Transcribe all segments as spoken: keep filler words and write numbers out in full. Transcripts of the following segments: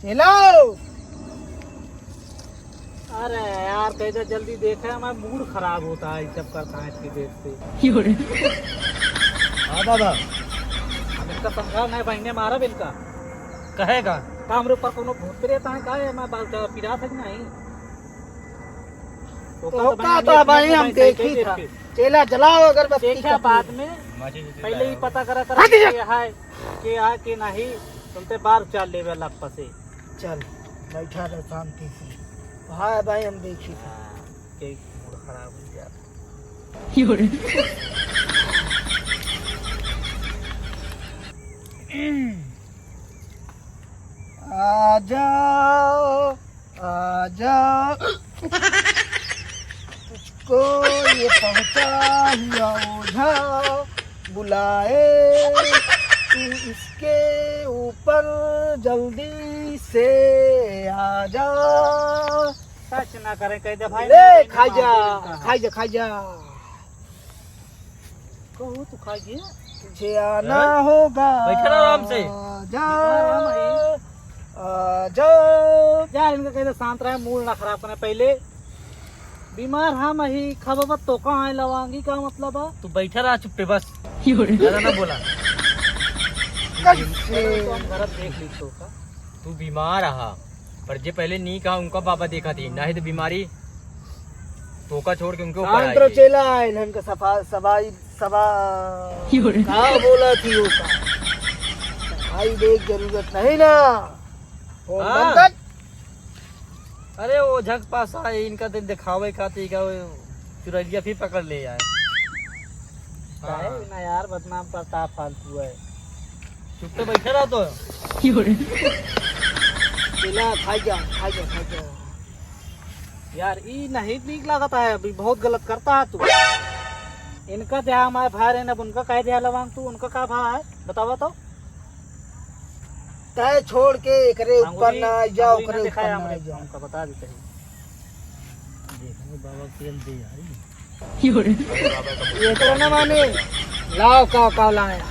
हेलो। अरे यार, कैसे जल्दी देखे, हमारा मूड खराब होता है, ये सब करता है इसकी देख से। हाँ दादा। हम इसका समझा नहीं, बहिने मारा बिल का। कहेगा? का हमरे ऊपर कोनो भूत प्रेत है का? ये मैं बाल का पिरात है कि नहीं? तो तो का का तो भाई हम देखी था। चेला जलाओ अगरबत्ती देखा का बाद में। पहले ही पता करा करा हाँ, के है, के है कि नहीं, तुमते बार चाल लेवे लग पसे। चल, बैठा रह शांति से। हाँ भाई, हम देखी था। हाँ, के मूड खराब हो गया। आ जाओ, आ जाओ, तुझको ये पहुंचा हुआ ओझा बुलाए, तू इसके ऊपर जल्दी से आ जा। सच ना करे, कह दे भाई, ले, खा जा, खा जा, खा जा। कहू तू खा गया? तुझे आना हाँ? होगा। बैठा रहो आराम से। जा, आ जा। यार, इनका कहते शांत रहे, मूड ना खराब करना। पहले बीमार हम ही, खबबत तो का आए लवांगी, का मतलब है? तू बैठा रहा चुप्पे बस। ज्यादा ना बोला। कैसे? तो हम गलत देख ली तो का? तू बीमार रहा, पर जे पहले नी कहा उनका बाबा देखा थी, नहीं तो बीमारी तोका छोड़ के उनके ऊपर शांत आई रहो थी। चेला, इन्हन का सफा-, सफाई, सवा-, का बोला थी वो का? सफाई देख जरूरत नहीं ना। फोन हाँ। बंद कर। अरे वो झक पास आए, इनका दिन दिखावे खातिर का वो चुरैलिया फिर पकड़ ले आए। काहे हाँ। ना यार, बदनाम करता फालतू है। चुप तो बैठे रहा तो। चेला, खा जा, खा जा, खा जा। यार, ई नहीं नीक लागत है, अभी बहुत गलत करता है तू। इनका द्या हमारे भाई रहने, अब उनका कह द्या लवांग तू, उनका का भा है? बतावा तो। तय छोड़ के एकरे ऊपर ना आ जा, ओकरे ऊपर ना आ जा। हमका बता देते हैं। देखो बाबा तेल दे यार। ये तो ना माने। लाओ, का, का लाया?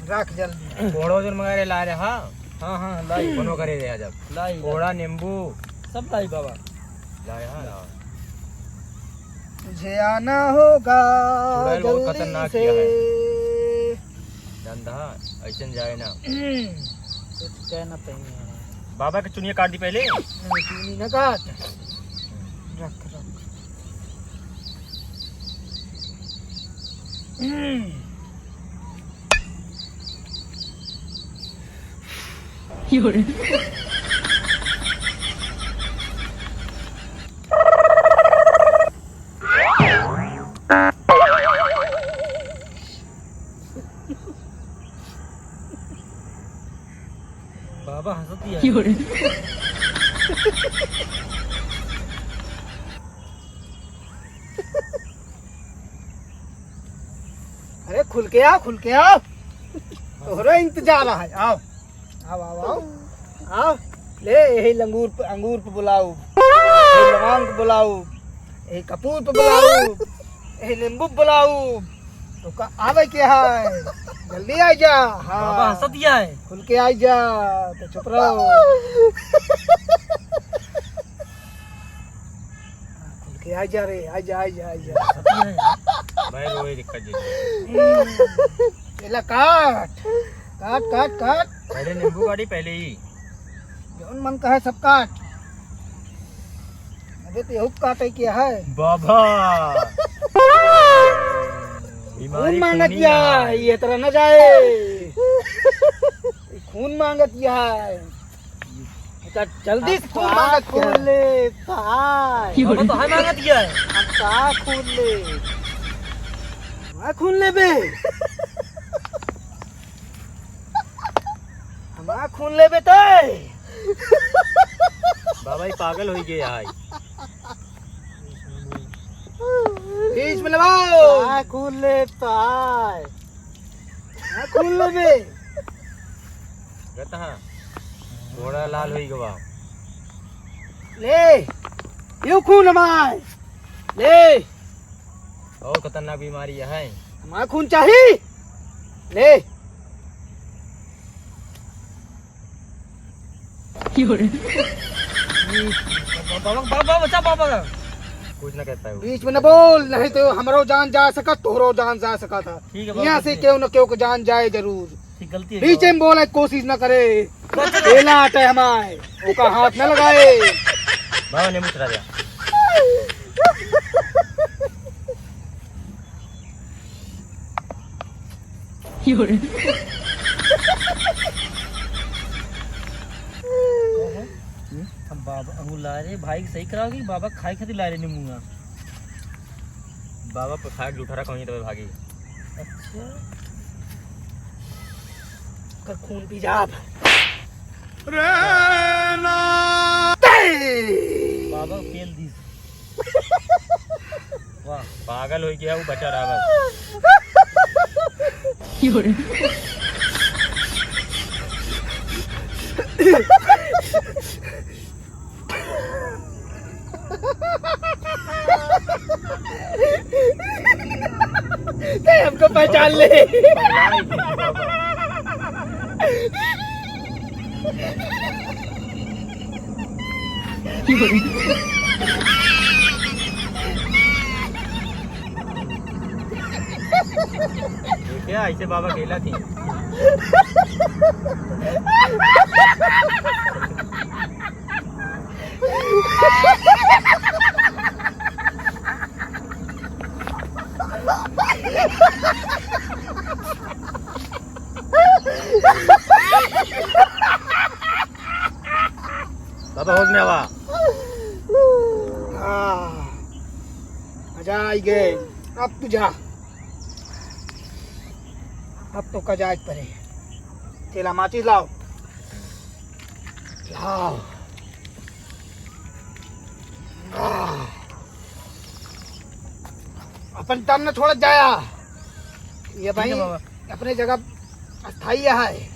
रख जल्दी। कोहड़ा उधर मंगा रहे, ला रहे, हाँ। हाँ, हाँ, लाई। कोनो करे रहे जब। लाई, लाई। कोहड़ा, नींबू। सब लाई बाबा। लाए, हाँ, लाओ। तुझे आना होगा चुड़ैल बहुत जल्दी खतरनाक से। किया है। धंधा, ऐसे न जाए ना। कुछ कह ना पाएंगे। बाबा के चुनिया काट दी पहले। नहीं, चुनी ना काट। रख, रख। बाबा हंसत ही है। अरे खुल के आओ, खुल के आओ। तोहरा इंतजार है, आओ। आओ, आओ, आओ। आओ। ले, यही लंगूर पे, अंगूर पे बुलाओ। यही लवांग पे बुलाओ। यही कपूर पे बुलाओ। यही नींबू पे बुलाओ। तो का आवे के है? जल्दी आ जा। हाँ। बाबा हंसत ही है। खुल के आ जा। तो चुप रहो। खुल के आ जा रे, आ जा, आ जा, आ जा। मैं रोए दिक्कत दे। एला काट, काट, काट, काट। पहले नींबू काटी, पहले ही। जौन मन कहे सब काट। अबे तो यहू काटे के है। बाबा। बीमारी खून मांगत खूनी या, है। ये तरह न जाए। खून मांगत या है। अच्छा, जल्दी से खून मांगत है। खून ले, भाई। बाबा तो है मांगत गया है। हम का खून ले? हमार खून लेबे? हमार खून लेबे ते? बाबा, ये पागल हो गया है। बीच में लगाओ। का खून ले ताय? हाँ, खून लेबे। गतहा। घोड़ा लाल होई गवा। ले, यू खून हमार। ले। बहुत खतरनाक बीमारी है। हमार खून चाही। ले। बाबा, बाबा, बाबा, बचा बाबा। कुछ ना कहता है वो। बीच में न बोल, नहीं तो हमरो जान जा सकत, तोहरो जान जा सकत है। ठीक है बाबा, यहाँ से कुछ नहीं। केहू न केहू के जान जाए जरूर। ठीक, गलती है बीच बाबा। में बोले कोशिश न करे। गलती है। केला आटे हमारे, ओका हाथ न लगाए। बाबा, नींबू चढ़ा दिया। हम बाबा, हम ला रहे भाई के सही कराओ कि बाबा खाए खातिर ला रहे नींबू? बाबा पर खाए के उठा रखा वहीं तबे भागी। अच्छा। कर खून पी जा अब। रे ना। बाबा पेल दी। वाह, पागल हो गया वो बचा रहा बस। ते हमको पहचान ले। क्या ऐसे बाबा खेला थी? बाबा, होश में आवा। हाँ, मजा आई गए। अब तू जा, अब तो का जाए परे। तेला माचिस लाओ, लाओ। आह। अपन दम न छोड़त जाया। ये ठीक है भाई बाबा। अपने जगह स्थायी है।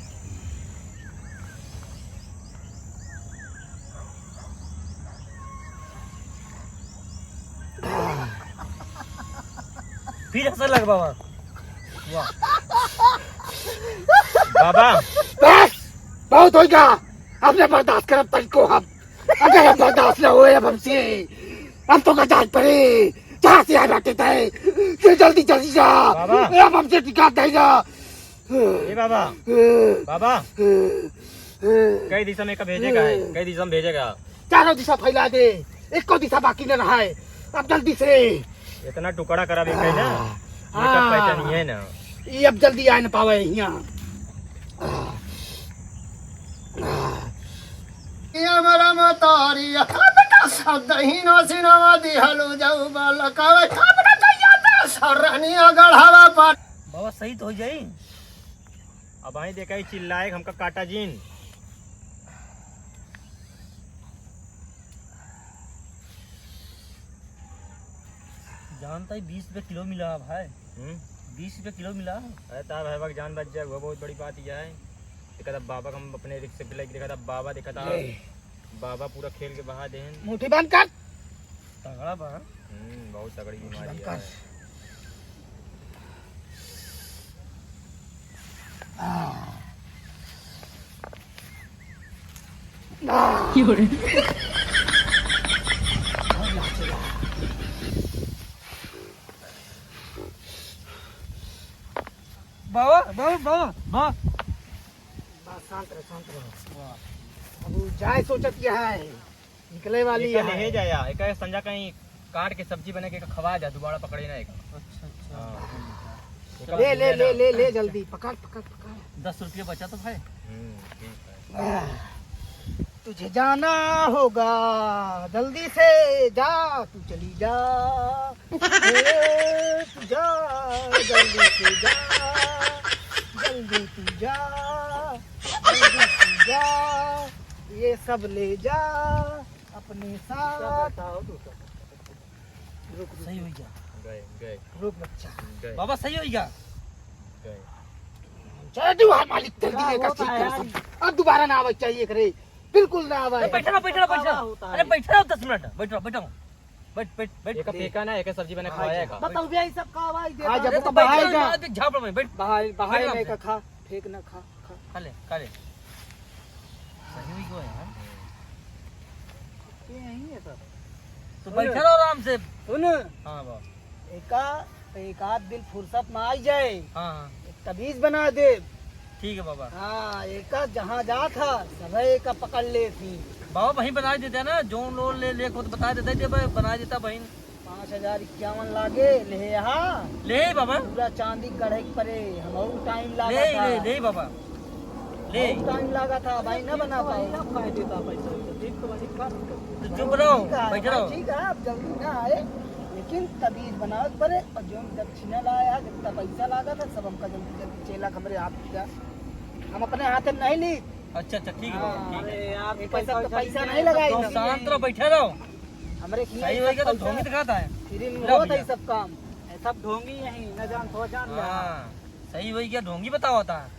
फिर हंसने लग बाबा। वाह। बाबा। बस, बहुत होइगा। अब न बर्दाश्त करब तनिको हम। अगर हम बर्दाश्त न होए अब हमसे, अब तो का जान पड़े। जहाँ से आए बाटे तय, ये जल्दी, जल्दी जा। बाबा। ए, अब हमसे टिकात नहीं जा। ए बाबा। बाबा। कई दिशा में का भेजे का है, कई दिशा में भेजे का। चारों दिशा फैला दे, एको दिशा बाकी न रहा है। अब जल्दी से। इतना टुकड़ा करा भी है ना, ये सब हाँ। पहचानिए ना। ये अब जल्दी आए न पावे यहाँ। ये हमारा मतारी, अब दहिनो सिनवा दिहलो जाऊ बालकावे, अब जइया दस और रहनिया गढ़ावा पर। बाबा, सही तो हो जाई। अब आई देखा, ई चिल्लाए, हमका काटा जिन। जानता ही बीस रुपये किलो मिला है भाई। हम्म? बीस रुपये किलो मिला। अरे, तार भाई, जान बच जाए, वो बहुत बड़ी बात यह है। देखा था बाबा का, हम अपने रिक्शे पे लेके देखा था, बाबा देखा था। ले। बाबा पूरा खेल के बहा देहन। मुट्ठी बंद कर। तगड़ा बा। हम्म, बहुत तगड़ी मुट्ठी बीमारी बंद है। कर। आ। आ। बाबा, बाबा, बाबा, बाबा। बस शांत रहो, शांत रहो। वाह। अब उ जाए सोचत यह है, निकले वाली एका है। ले जाया, एका संझा कहीं काट के सब्जी बना के एका खवा जा, दोबारा पकड़े ना एका। अच्छा, अच्छा। हाँ। एका ले, ले, ले, ले, ले, जल्दी पकड़, पकड़, पकड़। दस रुपये बचा तो भाई। हम्म, ठीक है। तुझे जाना होगा, जल्दी से जा, तू चली जा। ए, तू जा, जल्दी से जा, जल्दी तू जा, जल्दी तू जा, ये सब ले जा अपने साथ। रुक, रुक, सही हो गया। गए, गए। रुक बच्चा। गए। बाबा, सही हो गया। गए। जय दुआ मालिक, जल्दी का लेकर होता ठीक है कर यार? सब। अब दोबारा ना आवे चाहिए करे, बिल्कुल ना आवे। अरे बैठा ना, बैठा ना, बैठा ना। होता है। अरे बैठा ना, दस मिनट बैठ रहा, बैठा हूँ। बैठ, बैठ, बैठ। एक फेंका ना, एक सब्जी बना हाँ, खवाया का। बताओ भैया, ये सब का आवाज देता है? आज अब तो बैठ बाहर रहा, जा। बाद में झापड़ में बैठ। बाहर, बाहर बैठ में रहा। का खा, फेंक ना खा, खा। खा ले, खा ले। सही हुई क्यों है यार? तो बैठे रहो आराम से। सुन। हाँ बाबा। एका, एक आध दिन फुर्सत में आई जाए। हाँ, हाँ। एक तबीज बना दे। ठीक है बाबा। हाँ, एका जहाँ जात ह, सभे एका पकड़ लेत ही। बाबा, वहीं बना देते हैं ना, जौन लोन ले, ले खुद बता देते हैं, जब बना देता बहिन। पाँच हजार इक्यावन लागे, ले यहाँ। ले बाबा। पूरा चांदी गढ़े के परे, हमहू टाइम लागा ले, था। ले, ले बाबा। ले। बहुत टाइम लागा था भाई, ना बना पाए। अब कह देता पैसा, तो देख तो भाई, का तो चुप रहो, ठीक है, बैठे रहो। ठीक है, आप जल्दी ना आए, लेकिन तबीज बनावे के परे, और जो दक्षिणा लाया, जितना पैसा लागा था, सब हमका जल्दी जल्दी चेला के हमरे हाथ दिया। हम अपने हाथ में नहीं ली। अच्छा, अच्छा, ठीक है बाबा, हाँ, ठीक है। अरे यार, ये पैसा तो पैसा नहीं लगाई। तुम शांत रहो, बैठे रहो। हमरे खियाई सही होई गया, तो पैसा ढोंगी दिखाता है। फ्री में लो होत है भैया। सब काम। ये सब ढोंगी यहीं, न जान तो जान ले। हाँ, सही होई गया, ढोंगी बतावा था।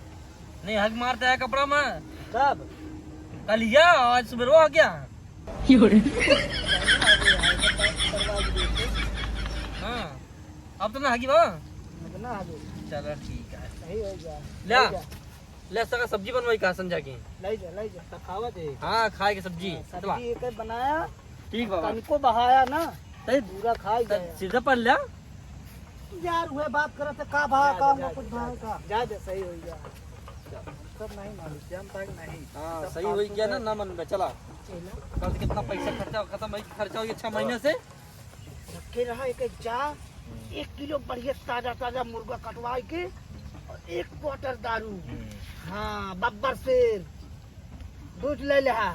नहीं, हग मारता है कपड़ा में। कब? कल या, आज सुबह हो गया। हाँ, अब तो ना हगी बा। अब ना हगी। चलो, ठीक है। सही हो गया। ले। हो गया। ले, सका सब्जी बनवाई का संजा की। ले जा, ले जा, तो खावा दे। हाँ, खाए के सब्जी। हाँ, चला। सब्जी एक बनाया, ठीक बाबा। तनको बहाया ना, तई पूरा खाई त जाए। सीधा पढ़ लिया। यार, वह बात करत है, का भा, जा, का जा, कुछ जा, भा, जा, का। जा, जा, सही हो गया। सब नहीं मालूम, जानता है कि नहीं? हाँ, सब सही हो गया ना, ना मन में, चला। चला। कल से कितना पैसा खर्चा, खत्म है, खर्चा हो गया छह महीने से। रखे रहा एक जा, एक किलो बढ़िया ताजा ताजा मुर्गा कटवाई के और एक क्वार्टर दारू। हम्म। हाँ, बब्बर शेर। दूध ले ले हा।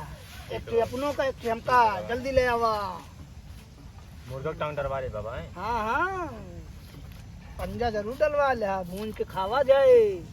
एक ठे अपनों का, एक ठे हमका। जल्दी ले आवा। मुर्गा के टांग डरवा ले बाबा, हैं? हाँ, हाँ। पंजा जरूर डलवा ले हा, भून के खावा जाए।